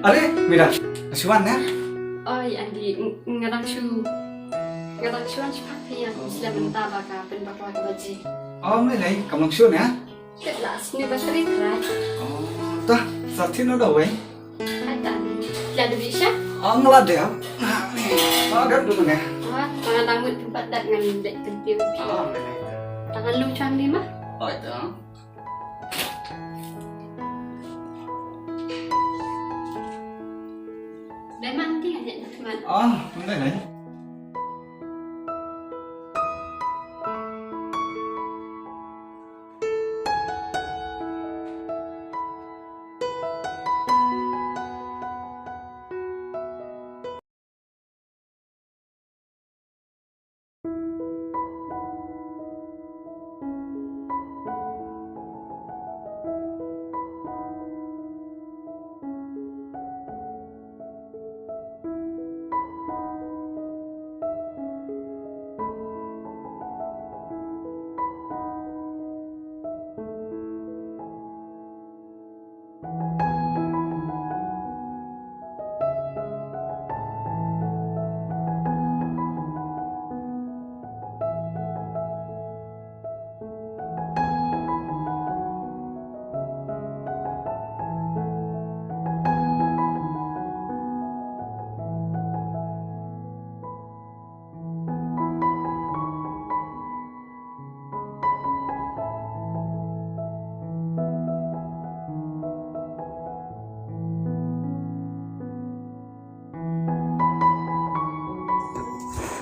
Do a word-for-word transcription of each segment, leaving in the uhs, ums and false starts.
Are, Mira, shu wan ne? Oi, Andy, ng-, nga dang shu, nga dang shu wan shu pha phi ïa, slem mynta ba ka pynbakla ka baje. Oh, me lei, kam long shu ne? Kit la, sni ba sri trai. Oh, ta, sa thin no da wei. Ai ta, la da bi sha? Oh, ngla de. Ah, ni. Ah, dan dulu ne. Ah, tangan lamut tempat dat ngan dek tentiu. Ah, me lei. Tangan lu chang ni mah. Oh, itu. Memang dia hanya nikmat. Ah, pandai lah ya.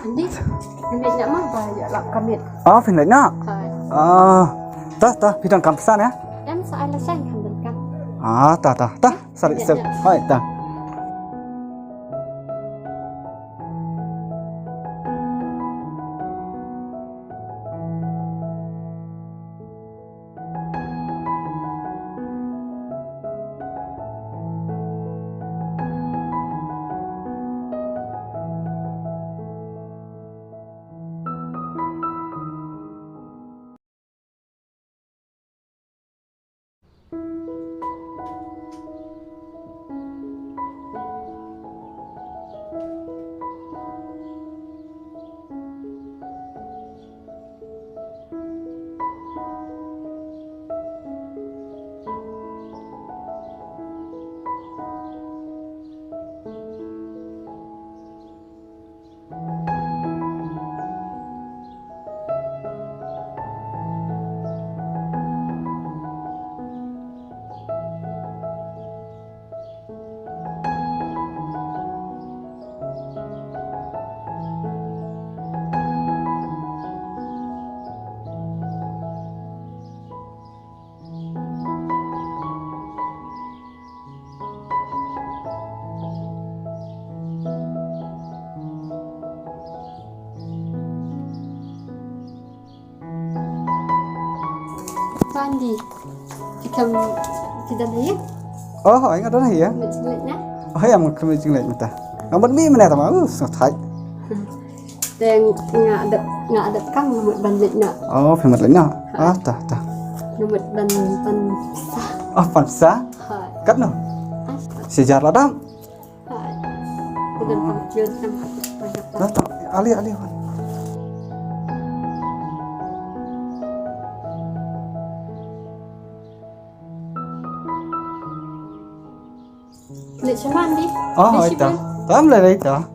Andi, andi nak mah ba ïa lap kamit. Ah, phin leit noh. Hai. Ah, ta ta, phi donkam pisa ne? Em, sa ai lashai kham donkam. Ah, ta ta ta, sa leit sep. Hai ta. Pandi, phi kam, phi don ha ïing? Oh, hooid, nga don ha ïing. Mut jingleit na? Oh, ïa, mut jingleit mynta. Nga mut mih mynne tang ma, uh, sngewthait. Te nga dep, nga dep kam, nga mut ban leit na. Oh, phi mut leit na? Ha. Ah, ta, ta. Nga mut ban, ban pisa. Oh, ban pisa? Ha. Katno? Ah. Shi hajar la dam. Hai. Udah tampil kan. Dah, ta, ali, ali, wan. Leit sha mandi. Oh, hooid ta. Tam lei lei ta.